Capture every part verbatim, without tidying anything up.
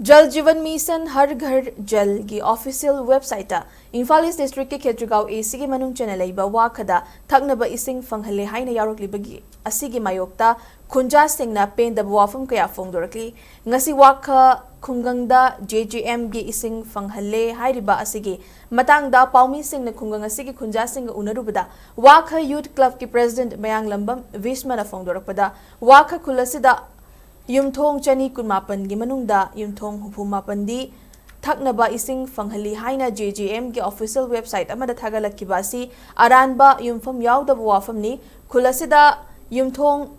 Jal Jeevan mission ꯍꯔ ꯘꯔ ꯖꯜꯒꯤ official ꯋꯦꯕꯁꯥꯏꯠꯇ ꯏꯝꯐꯥꯜ ꯏꯁ ꯗꯤꯁꯇ꯭ꯔꯤꯛꯀꯤ ꯈꯦꯇ꯭ꯔꯤꯒꯥꯎ ꯑꯦꯁꯤꯒꯤ ꯃꯅꯨꯡ ꯆꯟꯅ ꯂꯩꯕ ꯋꯥꯈꯗ ꯊꯛꯅꯕ ꯏꯁꯤꯡ ꯐꯪꯍꯜꯂꯦ ꯍꯥꯏꯅ ꯌꯥꯎꯔꯛꯂꯤꯕꯒꯤ ꯑꯁꯤꯒꯤ ꯃꯥꯌꯣꯛꯇ ꯈꯨꯟꯖꯥꯁꯤꯡꯅ ꯄꯦꯟꯗꯕ ꯋꯥꯐꯝ ꯀꯌꯥ ꯐꯣꯡꯗꯣꯔꯛꯂꯤ꯫ ꯉꯁꯤ ꯋꯥꯈ ꯈꯨꯡꯒꯪꯗ ꯖꯦ ꯖꯦ ꯑꯦꯝꯒꯤ ꯏꯁꯤꯡ ꯐꯪꯍꯜꯂꯦ ꯍꯥꯏꯔꯤꯕ ꯑꯁꯤꯒꯤ ꯃꯇꯥꯡꯗ ꯄꯥꯎꯃꯤꯁꯤꯡꯅ ꯈꯨꯡꯒꯪ ꯑꯁꯤꯒꯤ ꯈꯨꯟꯖꯥꯁꯤꯡꯒ ꯎꯅꯔꯨꯕꯗ ꯋꯥꯈ ꯌꯨꯠ ꯀ꯭ꯂꯕꯀꯤ ꯄ꯭ꯔꯦꯁꯤꯗꯦꯟꯠ ꯃꯌꯥꯡꯂꯝꯕꯝ ꯚꯤꯁꯃꯅ ꯐꯣꯡꯗꯣꯔꯛꯄꯗ ꯋꯥꯈ ꯈꯨꯜ ꯑꯁꯤꯗ ꯌꯨꯝꯊꯣꯡ ꯆꯅꯤ ꯀꯨꯟꯃꯥꯄꯟꯒꯤ ꯃꯅꯨꯡꯗ ꯌꯨꯝꯊꯣꯡ ꯍꯨꯝꯐꯨ ꯃꯥꯄꯟꯗꯤ ꯊꯛꯅꯕ ꯏꯁꯤꯡ ꯐꯪꯍꯜꯂꯤ ꯍꯥꯏꯅ ꯖꯦ ꯖꯦ ꯑꯦꯝꯒꯤ ꯑꯣꯐꯤꯁꯤꯌꯦꯜ ꯋꯦꯕꯁꯥꯏꯠ ꯑꯃꯗ ꯊꯥꯒꯠꯂꯛꯈꯤꯕ ꯑꯁꯤ ꯑꯔꯥꯟꯕ ꯌꯨꯝꯐꯝ ꯌꯥꯎꯗꯕ ꯋꯥꯐꯝꯅꯤ꯫ ꯈꯨꯜ ꯑꯁꯤꯗ ꯌꯨꯝꯊꯣꯡ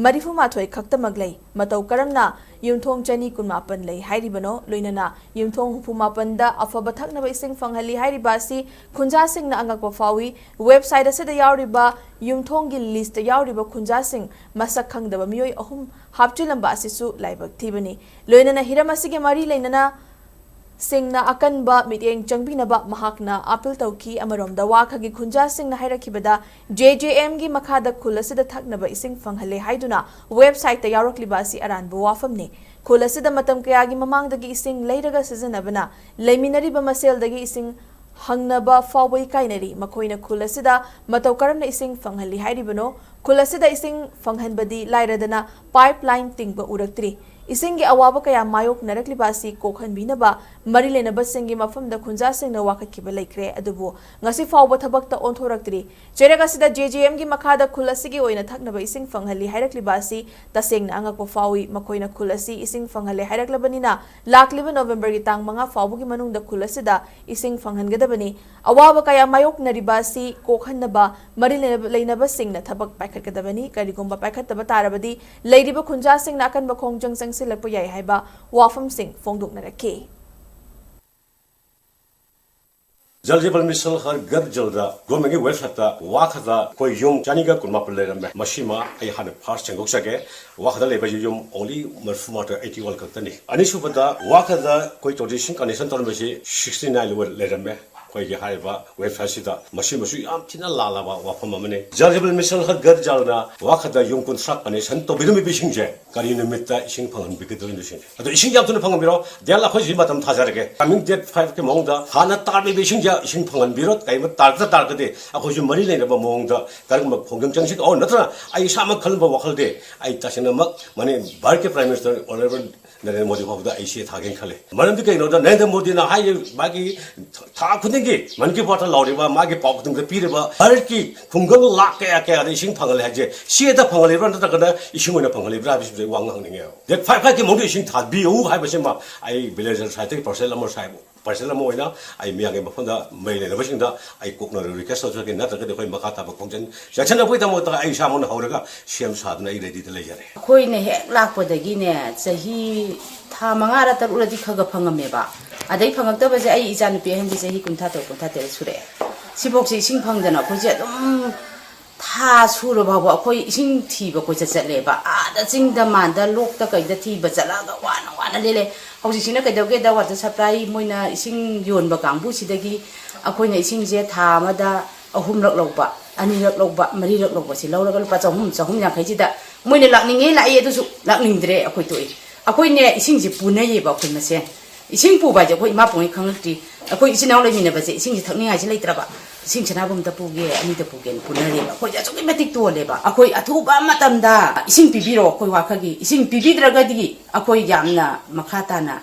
ꯃꯔꯤꯐꯨ ꯃꯥꯊꯣꯏ ꯈꯛꯇꯃꯛ ꯂꯩ꯫ ꯃꯇꯧ ꯀꯔꯝꯅ ꯌꯨꯝꯊꯣꯡ ꯆꯅꯤ ꯀꯨꯟꯃꯥꯄꯟ ꯂꯩ ꯍꯥꯏꯔꯤꯕꯅꯣ? ꯂꯣꯏꯅꯅ ꯌꯨꯝꯊꯣꯡ ꯍꯨꯝꯐꯨ ꯃꯥꯄꯟꯗ ꯑꯐꯕ ꯊꯛꯅꯕ ꯏꯁꯤꯡ ꯐꯪꯍꯜꯂꯤ ꯍꯥꯏꯔꯤꯕ ꯑꯁꯤ ꯈꯨꯟꯖꯥꯁꯤꯡꯅ ꯑꯉꯛꯄ ꯐꯥꯎꯏ꯫ ꯋꯦꯕꯁꯥꯏꯠ ꯑꯁꯤꯗ ꯌꯥꯎꯔꯤꯕ ꯌꯨꯝꯊꯣꯡꯒꯤ ꯂꯤꯁꯇ ꯌꯥꯎꯔꯤꯕ ꯈꯨꯟꯖꯥꯁꯤꯡ ꯃꯁꯛ ꯈꯪꯗꯕ ꯃꯤꯑꯣꯏ ꯑꯍꯨꯝ ꯍꯥꯞꯆꯤꯜꯂꯝꯕ ꯑꯁꯤꯁꯨ ꯂꯥꯏꯕꯛ ꯊꯤꯕꯅꯤ꯫ ꯂꯣꯏꯅꯅ ꯍꯤꯔꯝ ꯑꯁꯤꯒꯤ ꯃꯔꯤ ꯂꯩꯅꯅ ꯁꯤꯡꯅ ꯑꯀꯟꯕ ꯃꯤꯠꯌꯦꯡ ꯆꯪꯕꯤꯅꯕ ꯃꯍꯥꯛꯅ ꯑꯥꯄꯤꯜ ꯇꯧꯈꯤ꯫ ꯑꯃꯔꯣꯝꯗ ꯋꯥꯈꯒꯤ ꯈꯨꯟꯖꯥꯁꯤꯡꯅ ꯍꯥꯏꯔꯛꯈꯤꯕꯗ ꯖꯦ ꯖꯦ ꯑꯦꯝꯒꯤ ꯃꯈꯥꯗ ꯈꯨꯜ ꯑꯁꯤꯗ ꯊꯛꯅꯕ ꯏꯁꯤꯡ ꯐꯪꯍꯜꯂꯦ ꯍꯥꯏꯗꯨꯅ ꯋꯦꯕꯁꯥꯏꯠꯇ ꯌꯥꯎꯔꯛꯂꯤꯕ ꯑꯁꯤ ꯑꯔꯥꯟꯕ ꯋꯥꯐꯝꯅꯤ꯫ ꯈꯨꯜ ꯑꯁꯤꯗ ꯃꯇꯝ ꯀꯌꯥꯒꯤ ꯃꯃꯥꯡꯗꯒꯤ ꯏꯁꯤꯡ ꯂꯩꯔꯒ ꯁꯤꯖꯤꯟꯅꯕꯅ ꯂꯩꯃꯤꯟꯅꯔꯤꯕ ꯃꯁꯦꯜꯗꯒꯤ ꯏꯁꯤꯡ ꯍꯪꯅꯕ ꯐꯥꯎꯕ ꯏꯀꯥꯏꯅꯔꯤ꯫ ꯃꯈꯣꯏꯅ ꯈꯨꯜ ꯑꯁꯤꯗ ꯃꯇꯧ ꯀꯔꯝꯅ ꯏꯁꯤꯡ ꯐꯪꯍꯜꯂꯤ ꯍꯥꯏꯔꯤꯕꯅꯣ? ꯈꯨꯜ ꯑꯁꯤꯗ ꯏꯁꯤꯡ ꯐꯪꯍꯟꯕꯗꯤ ꯂꯥꯏꯔꯗꯅ ꯄꯥꯏꯞ ꯂꯥꯏꯟ ꯇꯤꯡꯕ ꯎꯔꯛꯇ꯭ꯔꯤ꯫ ꯏꯁꯤꯡꯒꯤ ꯑꯋꯥꯕ ꯀꯌꯥ ꯃꯥꯌꯣꯛꯅꯔꯛꯂꯤꯕ ꯑꯁꯤ ꯀꯣꯛꯍꯟꯕꯤꯅꯕ ꯃꯔꯤ ꯂꯩꯅꯕꯁꯤꯡꯒꯤ ꯃꯐꯝꯗ ꯈꯨꯟꯖꯥꯁꯤꯡꯅ ꯋꯥꯀꯠꯈꯤꯕ ꯂꯩꯈ꯭ꯔꯦ, ꯑꯗꯨꯕꯨ ꯉꯁꯤ ꯐꯥꯎꯕ ꯊꯕꯛꯇ ꯑꯣꯟꯊꯣꯔꯛꯇ꯭ꯔꯤ꯫ ꯆꯩꯔꯛ ꯑꯁꯤꯗ ꯖꯦ ꯖꯦ ꯑꯦꯝꯒꯤ ꯃꯈꯥꯗ ꯈꯨꯜ ꯑꯁꯤꯒꯤ ꯑꯣꯏꯅ ꯊꯛꯅꯕ ꯏꯁꯤꯡ ꯐꯪꯍꯜꯂꯤ ꯍꯥꯏꯔꯛꯂꯤꯕ ꯑꯁꯤ ꯇꯁꯦꯡꯅ ꯑꯉꯛꯄ ꯐꯥꯎꯏ꯫ ꯃꯈꯣꯏꯅ ꯈꯨꯜ ꯑꯁꯤ ꯏꯁꯤꯡ ꯐꯪꯍꯜꯂꯦ ꯍꯥꯏꯔꯛꯂꯕꯅꯤꯅ ꯂꯥꯛꯂꯤꯕ ꯅꯣꯕꯦꯝꯕꯔꯒꯤ ꯇꯥꯡ ꯃꯉꯥ ꯐꯥꯎꯕꯒꯤ ꯃꯅꯨꯡꯗ ꯈꯨꯜ ꯑꯁꯤꯗ ꯏꯁꯤꯡ ꯐꯪꯍꯟꯒꯗꯕꯅꯤ꯫ ꯑꯋꯥꯕ ꯀꯌꯥ ꯃꯥꯌꯣꯛꯅꯔꯤꯕ ꯑꯁꯤ ꯀꯣꯛꯍꯟꯅꯕ ꯃꯔꯤ ꯂꯩꯅꯕ, ꯂꯩꯅꯕꯁꯤꯡꯅ ꯊꯕꯛ ꯄꯥꯏꯈꯠꯀꯗꯕꯅꯤ꯫ ꯀꯔꯤꯒꯨꯝꯕ ꯄꯥꯏꯈꯠꯇꯕ ꯇꯥꯔꯕꯗꯤ ꯂꯩꯔꯤꯕ ꯈꯨꯟꯖꯥꯁꯤꯡꯅ ꯑꯀꯟꯕ ꯈꯣꯡꯖꯪ ꯆꯪꯁꯤꯜꯂꯛꯄ ꯌꯥꯏ ꯍꯥꯏꯕ ꯋꯥꯐꯝꯁꯤꯡ ꯐꯣꯡꯗꯣꯛꯅꯔꯛꯈꯤ꯫ ꯖꯜ ꯖꯤꯕꯟ ꯃꯤꯁꯟ ꯍꯔ ꯘꯔ ꯖꯜꯗ ꯒꯣꯔꯃꯦꯟꯒꯤ ꯋꯦꯕꯁꯥꯏꯠꯇ ꯋꯥꯈꯗ ꯑꯩꯈꯣꯏ ꯌꯨꯝ ꯆꯅꯤꯒ ꯀꯨꯟꯃꯥꯄꯟ ꯂꯩꯔꯝꯃꯦ꯫ ꯃꯁꯤꯃ ꯑꯩ ꯍꯥꯟꯅ ꯐꯥꯔꯁ ꯁꯦꯡꯗꯣꯛꯆꯒꯦ꯫ ꯋꯥꯈꯗ ꯂꯩꯕ ꯌꯨꯝ ꯑꯣꯡꯂꯤ ꯃꯔꯤꯐꯨ ꯃꯥꯊꯣꯏ, ꯑꯩꯠꯇꯤ ꯋꯥꯟ ꯈꯛꯇꯅꯤ꯫ ꯑꯅꯤꯁꯨꯕꯗ ꯋꯥꯈꯗ ꯑꯩꯈꯣꯏ ꯇꯣꯇꯤ ꯏꯁꯤꯡ ꯀꯅꯦꯛꯁꯟ ꯇꯧꯔꯝꯕꯁꯤ ꯁꯤꯛꯁꯇꯤ ꯅꯥꯏꯟ ꯂꯩꯔꯝꯃꯦ꯫ ꯑꯩꯈꯣꯏꯒꯤ ꯍꯥꯏꯔꯤꯕ ꯋꯦꯕꯁꯥꯏꯠꯁꯤꯗ꯫ ꯃꯁꯤꯃꯁꯨ ꯌꯥꯝ ꯊꯤꯅ ꯂꯥꯜꯂꯕ ꯋꯥꯐꯝ ꯑꯃꯅꯤ꯫ ꯖꯜ ꯖꯤꯕꯟ ꯃꯤꯁꯟ ꯍꯔ ꯘꯔ ꯖꯜꯅ ꯋꯥꯈꯗ ꯌꯨꯝ ꯀꯨꯟꯊ꯭ꯔꯥ ꯀꯅꯦꯛꯁꯟ ꯇꯧꯕꯤꯔꯝꯃꯤꯕꯁꯤꯡꯁꯦ ꯀꯔꯤ ꯅꯨꯃꯤꯠꯇ ꯏꯁꯤꯡ ꯐꯪꯍꯟꯕꯤꯒꯗꯣꯏꯅꯣ ꯁꯤꯅꯤ꯫ ꯑꯗꯣ ꯏꯁꯤꯡ ꯌꯥꯝ ꯊꯨꯅ ꯐꯪꯍꯟꯕꯤꯔꯣ꯫ ꯗꯦꯜ ꯑꯩꯈꯣꯏꯁꯤ ꯃꯇꯝ ꯊꯥꯖꯔꯒꯦ꯫ ꯀꯃꯤꯡ ꯗꯦꯠ ꯐꯥꯏꯚꯀꯤ ꯃꯑꯣꯡꯗ ꯍꯥꯟꯅ ꯇꯥꯔꯝꯃꯤꯕ ꯏꯁꯤꯡꯁꯦ ꯏꯁꯤꯡ ꯐꯪꯍꯟꯕꯤꯔꯣ꯫ ꯀꯔꯤꯒꯨꯝꯕ ꯇꯥꯔꯛꯇ ꯇꯥꯔꯒꯗꯤ ꯑꯩꯈꯣꯏꯁꯨ ꯃꯔꯤ ꯂꯩꯅꯕ ꯃꯑꯣꯡꯗ ꯀꯔꯤꯒꯨꯝꯕ ꯈꯣꯡꯖꯪ ꯆꯪꯁꯤꯟ ꯑꯣꯔ ꯅꯠꯇ꯭ꯔꯒ ꯑꯩ ꯏꯁꯥꯃꯛ ꯈꯜꯂꯝꯕ ꯋꯥꯈꯜꯗꯤ ꯑꯩ ꯇꯁꯦꯡꯅꯃꯛ ꯃꯅꯤ ꯚꯥꯔꯠꯀꯤ prime minister honourable Narendra Modi ꯐꯥꯎꯕꯗ ꯑꯩ ꯆꯦ ꯊꯥꯒꯦꯅ ꯈꯜꯂꯦ꯫ ꯃꯔꯝꯗꯤ ꯀꯩꯒꯤꯅꯣꯗ ꯅꯔꯦꯟꯗ꯭ꯔ ꯃꯣꯗꯤꯅ ꯍꯥꯏꯔꯤ ꯃꯥꯒꯤ ꯊꯥ ꯈꯨꯗꯤꯡꯒꯤ ꯃꯟ ꯀꯤ ꯕꯥꯠꯇ ꯂꯥꯎꯔꯤꯕ, ꯃꯥꯒꯤ ꯄꯥꯎ ꯈꯨꯗꯤꯡꯗ ꯄꯤꯔꯤꯕ ꯚꯥꯔꯠꯀꯤ ꯈꯨꯡꯒꯪ ꯂꯥꯛ ꯀꯌꯥ ꯀꯌꯥꯗ ꯏꯁꯤꯡ ꯐꯪꯍꯜꯂꯦ ꯍꯥꯏꯁꯦ ꯆꯦꯗ ꯐꯪꯍꯜꯂꯤꯕ꯭ꯔꯥ ꯅꯠꯇ꯭ꯔꯒꯅ ꯏꯁꯤꯡ ꯑꯣꯏꯅ ꯐꯪꯍꯜꯂꯤꯕ꯭ꯔꯥ ꯍꯥꯏꯕꯁꯤꯗ ꯑꯩ ꯋꯥ ꯉꯥꯡꯅꯤꯡꯉꯦꯕ꯫ ꯗꯦꯠ ꯐꯥꯏꯚ ꯐꯥꯏꯚꯀꯤ ꯃꯅꯨꯡꯗ ꯏꯁꯤꯡ ꯊꯥꯕꯤꯌꯨ ꯍꯥꯏꯕꯁꯤꯃ ꯑꯩ ꯚꯤꯂꯦꯖꯔ ꯁꯥꯏꯠꯇꯒꯤ ꯄꯥꯔꯁꯦꯜ ꯑꯃ ꯁꯥꯏꯕ ꯄꯥꯔꯁꯦꯜ ꯑꯃ ꯑꯣꯏꯅ ꯑꯩ ꯃꯤꯌꯥꯝꯒꯤ ꯃꯐꯝꯗ ꯃꯔꯤ ꯂꯩꯅꯕꯁꯤꯡꯗ ꯑꯩ ꯀꯣꯛꯅ ꯔꯤꯀ꯭ꯋꯦꯁ ꯇꯧꯖꯔꯛꯀꯦ꯫ ꯅꯠꯇ꯭ꯔꯒꯗꯤ ꯑꯩꯈꯣꯏ ꯃꯈꯥ ꯇꯥꯕ ꯈꯣꯡꯖꯪ ꯆꯪꯁꯤꯟꯅꯕꯒꯤꯗꯃꯛꯇ ꯑꯩ ꯏꯁꯥꯃꯛꯅ ꯍꯧꯔꯒ ꯁꯦꯝ ꯁꯥꯗꯨꯅ ꯑꯩ ꯔꯦꯗꯤꯗ ꯂꯩꯖꯔꯦ꯫ ꯑꯩꯈꯣꯏꯅ ꯍꯦꯛ ꯂꯥꯛꯄꯗꯒꯤꯅꯦ ꯆꯍꯤ ꯊꯥ ꯃꯉꯥꯔ ꯇꯔꯨꯛꯂꯗꯤ ꯈꯔ ꯈꯔ ꯐꯪꯉꯝꯃꯦꯕ꯫ ꯑꯗꯩ ꯐꯪꯉꯛꯇꯕꯁꯦ ꯑꯩ ꯏꯆꯥ ꯅꯨꯄꯤ ꯑꯍꯟꯁꯦ ꯆꯍꯤ ꯀꯨꯟꯊ꯭ꯔꯥ ꯇꯔꯨꯛ ꯀꯨꯟꯊ꯭ꯔꯥ ꯇꯔꯦꯠ ꯁꯨꯔꯛꯑꯦ꯫ ꯁꯤꯐꯥꯎꯁꯦ ꯏꯁꯤꯡ ꯐꯪꯗꯅ ꯑꯩꯈꯣꯏꯁꯦ ꯑꯗꯨꯝ ꯊꯥ ꯁꯨꯔ ꯐꯥꯎꯕ ꯑꯩꯈꯣꯏ ꯏꯁꯤꯡ ꯊꯤꯕ ꯀꯣꯏꯆꯠ ꯆꯠꯂꯦꯕ꯫ ꯑꯥꯗ ꯆꯤꯡꯗ ꯃꯥꯟꯗ ꯂꯣꯛꯇ ꯀꯩꯗ ꯊꯤꯕ ꯆꯠꯂꯒ ꯋꯥꯅ ꯋꯥꯅ ꯂꯦꯜꯂꯦ꯫ ꯍꯧꯖꯤꯛꯁꯤꯅ ꯀꯩꯗꯧꯒꯦꯗ ꯋꯥꯇꯔ ꯁꯄ꯭ꯂꯥꯏ ꯃꯣꯏꯅ ꯏꯁꯤꯡ ꯌꯣꯟꯕ ꯀꯥꯡꯕꯨꯁꯤꯗꯒꯤ ꯑꯩꯈꯣꯏꯅ ꯏꯁꯤꯡꯁꯦ ꯊꯥ ꯑꯃꯗ ꯑꯍꯨꯝꯂꯛ ꯂꯧꯕ, ꯑꯅꯤꯔꯛ ꯂꯧꯕ, ꯃꯔꯤꯔꯛ ꯂꯧꯕꯁꯤ ꯂꯧꯔꯒ ꯂꯨꯄꯥ ꯆꯍꯨꯝ, ꯆꯍꯨꯝ ꯌꯥꯡꯈꯩꯁꯤꯗ ꯃꯣꯏꯅ ꯂꯥꯛꯅꯤꯡꯉꯦ ꯂꯥꯛꯏ, ꯑꯗꯨꯁꯨ ꯂꯥꯛꯅꯤꯡꯗ꯭ꯔꯦ ꯑꯩꯈꯣꯏ ꯇꯣꯛꯏ꯫ ꯑꯩꯈꯣꯏꯅꯦ ꯏꯁꯤꯡꯁꯦ ꯄꯨꯅꯩꯌꯦꯕ ꯑꯩꯈꯣꯏ ꯃꯁꯦꯟ꯫ ꯏꯁꯤꯡ ꯄꯨꯕ ꯍꯥꯏꯁꯦ ꯑꯩꯈꯣꯏ ꯏꯃꯥ ꯄꯣꯛꯉꯩ ꯈꯪꯉꯛꯇ꯭ꯔꯤ꯫ ꯑꯩꯈꯣꯏ ꯏꯆꯤꯟ ꯏꯅꯥꯎ ꯂꯩꯃꯤꯟꯅꯕꯁꯦ ꯏꯁꯤꯡꯁꯦ ꯊꯛꯅꯤꯡꯉꯥꯏꯁꯦ ꯂꯩꯇ꯭ꯔꯕ꯫ ꯏꯁꯤꯡ ꯁꯅꯥꯕꯨ ꯑꯝꯇ ꯄꯨꯒꯦ, ꯑꯅꯤꯗ ꯄꯨꯒꯦꯅ ꯄꯨꯅꯔꯦꯕ꯫ ꯑꯩꯈꯣꯏꯁꯦ ꯑꯁꯨꯛꯀꯤ ꯃꯇꯤꯛ ꯇꯣꯜꯂꯦꯕ꯫ ꯑꯩꯈꯣꯏ ꯑꯊꯨꯕ ꯃꯇꯝꯗ ꯏꯁꯤꯡ ꯄꯤꯕꯤꯔꯣ ꯑꯩꯈꯣꯏ ꯋꯥꯈꯒꯤ꯫ ꯏꯁꯤꯡ ꯄꯤꯕꯤꯗ꯭ꯔꯒꯗꯤ ꯑꯩꯈꯣꯏ ꯌꯥꯝꯅ ꯃꯈꯥ ꯇꯥꯅ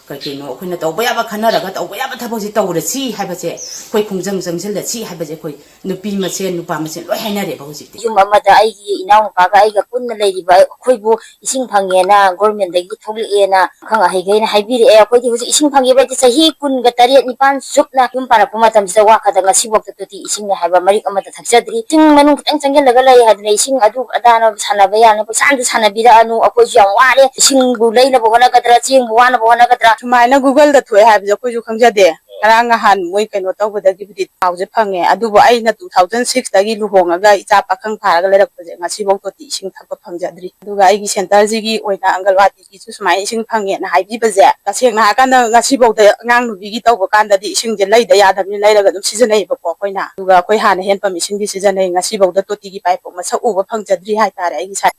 ꯀꯩ ꯀꯩꯅꯣ ꯑꯩꯈꯣꯏꯅ ꯇꯧꯕ ꯌꯥꯕ ꯈꯟꯅꯔꯒ ꯇꯧꯕ ꯌꯥꯕ ꯊꯕꯛꯁꯤ ꯇꯧꯔꯁꯤ ꯍꯥꯏꯕꯁꯦ, ꯑꯩꯈꯣꯏ ꯈꯣꯡꯖꯪ ꯆꯪꯁꯤꯜꯂꯁꯤ ꯍꯥꯏꯕꯁꯦ ꯑꯩꯈꯣꯏ ꯅꯨꯄꯤ ꯃꯁꯦꯟ, ꯅꯨꯄꯥ ꯃꯁꯦꯟ ꯂꯣꯏ ꯍꯥꯏꯅꯔꯦꯕ ꯍꯧꯖꯤꯛꯇꯤ꯫ ꯌꯨꯝ ꯑꯃꯗ ꯑꯩꯒꯤ ꯏꯅꯥꯎꯅꯨꯄꯥꯒ ꯑꯩꯒ ꯄꯨꯟꯅ ꯂꯩꯔꯤꯕ ꯑꯩꯈꯣꯏꯕꯨ ꯏꯁꯤꯡ ꯐꯪꯉꯦꯅ, ꯒꯣꯔꯃꯦꯟꯗꯒꯤ ꯊꯣꯛꯂꯛꯑꯦꯅ ꯑꯈꯪ ꯑꯍꯩꯈꯩꯅ ꯍꯥꯏꯕꯤꯔꯛꯑꯦ꯫ ꯑꯩꯈꯣꯏꯗꯤ ꯍꯧꯖꯤꯛ ꯏꯁꯤꯡ ꯐꯪꯉꯦꯕ ꯍꯥꯏꯗꯤ ꯆꯍꯤ ꯀꯨꯟꯒ ꯇꯔꯦꯠ ꯅꯤꯄꯥꯟ ꯆꯨꯞꯅ ꯌꯨꯝ ꯄꯥꯜꯂꯛꯄ ꯃꯇꯝꯁꯤꯗ ꯋꯥꯈꯗ ꯉꯁꯤꯐꯥꯎꯗ ꯇꯣꯇꯤ ꯏꯁꯤꯡꯅꯦ ꯍꯥꯏꯕ ꯃꯔꯤꯛ ꯑꯃꯠꯇ ꯊꯛꯆꯗ꯭ꯔꯤ꯫ ꯏꯁꯤꯡ ꯃꯅꯨꯡ ꯈꯤꯇꯪ ꯆꯪꯁꯤꯜꯂꯒ ꯂꯩ ꯍꯥꯏꯗꯅ ꯏꯁꯤꯡ ꯑꯗꯨ ꯑꯗꯥꯅ ꯁꯥꯟꯅꯕ ꯌꯥꯅꯕ ꯄꯩꯁꯥ ꯑꯝꯇ ꯁꯥꯟꯅꯕꯤꯔꯛꯑꯅꯨ꯫ ꯑꯩꯈꯣꯏꯁꯨ ꯌꯥꯝ ꯋꯥꯔꯦ꯫ ꯏꯁꯤꯡꯕꯨ ꯂꯩꯅꯕ ꯍꯣꯠꯅꯒꯗ꯭ꯔꯥ, ꯆꯦꯡꯕꯨ ꯋꯥꯅꯕ ꯍꯣꯠꯅꯒꯗ꯭ꯔꯥ? ꯁꯨꯃꯥꯏꯅ ꯒꯨꯒꯜꯗ ꯊꯣꯛꯑꯦ ꯍꯥꯏꯕꯁꯦ ꯑꯩꯈꯣꯏꯁꯨ ꯈꯪꯖꯗꯦ꯫ ꯉꯔꯥꯡ ꯅꯍꯥꯟ ꯃꯣꯏ ꯀꯩꯅꯣ ꯇꯧꯕꯗꯒꯤꯕꯨꯗꯤ ꯄꯥꯎꯁꯦ ꯐꯪꯉꯦ, ꯑꯗꯨꯕꯨ ꯑꯩꯅ two thousand six ꯇꯒꯤ ꯂꯨꯍꯣꯡꯉꯒ ꯏꯆꯥ ꯄꯥꯈꯪ ꯐꯥꯔꯒ ꯂꯩꯔꯛꯄꯁꯦ ꯉꯁꯤꯐꯥꯎ ꯇꯣꯇꯤ ꯏꯁꯤꯡ ꯊꯛꯄ ꯐꯪꯖꯗ꯭ꯔꯤ꯫ ꯑꯗꯨꯒ ꯑꯩꯒꯤ centre ꯁꯤꯒꯤ ꯑꯣꯏꯅ ꯑꯪꯒꯜꯋꯥꯗꯤꯒꯤꯁꯨ ꯁꯨꯃꯥꯏꯅ ꯏꯁꯤꯡ ꯐꯪꯉꯦꯅ ꯍꯥꯏꯕꯤꯕꯁꯦ, ꯇꯁꯦꯡꯅ ꯍꯥꯏꯔꯀꯥꯟꯗ ꯉꯁꯤꯐꯥꯎꯗ ꯑꯉꯥꯡ ꯅꯨꯄꯤꯒꯤ ꯇꯧꯕ ꯀꯥꯟꯗꯗꯤ ꯏꯁꯤꯡꯁꯦ ꯂꯩꯗ ꯌꯥꯗꯕꯅꯤꯅ ꯂꯩꯔꯒ ꯑꯗꯨꯝ ꯁꯤꯖꯤꯟꯅꯩꯌꯦꯕꯀꯣ ꯑꯩꯈꯣꯏꯅ꯫ ꯑꯗꯨꯒ ꯑꯩꯈꯣꯏ ꯍꯥꯟꯅ hand pump ꯏꯁꯤꯡꯗꯤ ꯁꯤꯖꯤꯟꯅꯩ, ꯉꯁꯤꯐꯥꯎꯗ ꯇꯣꯇꯤꯒꯤ pipe ꯐꯥꯎ ꯃꯁꯛ ꯎꯕ ꯐꯪꯖꯗ꯭ꯔꯤ ꯍꯥꯏꯇꯥꯔꯦ ꯑꯩꯒꯤ side꯫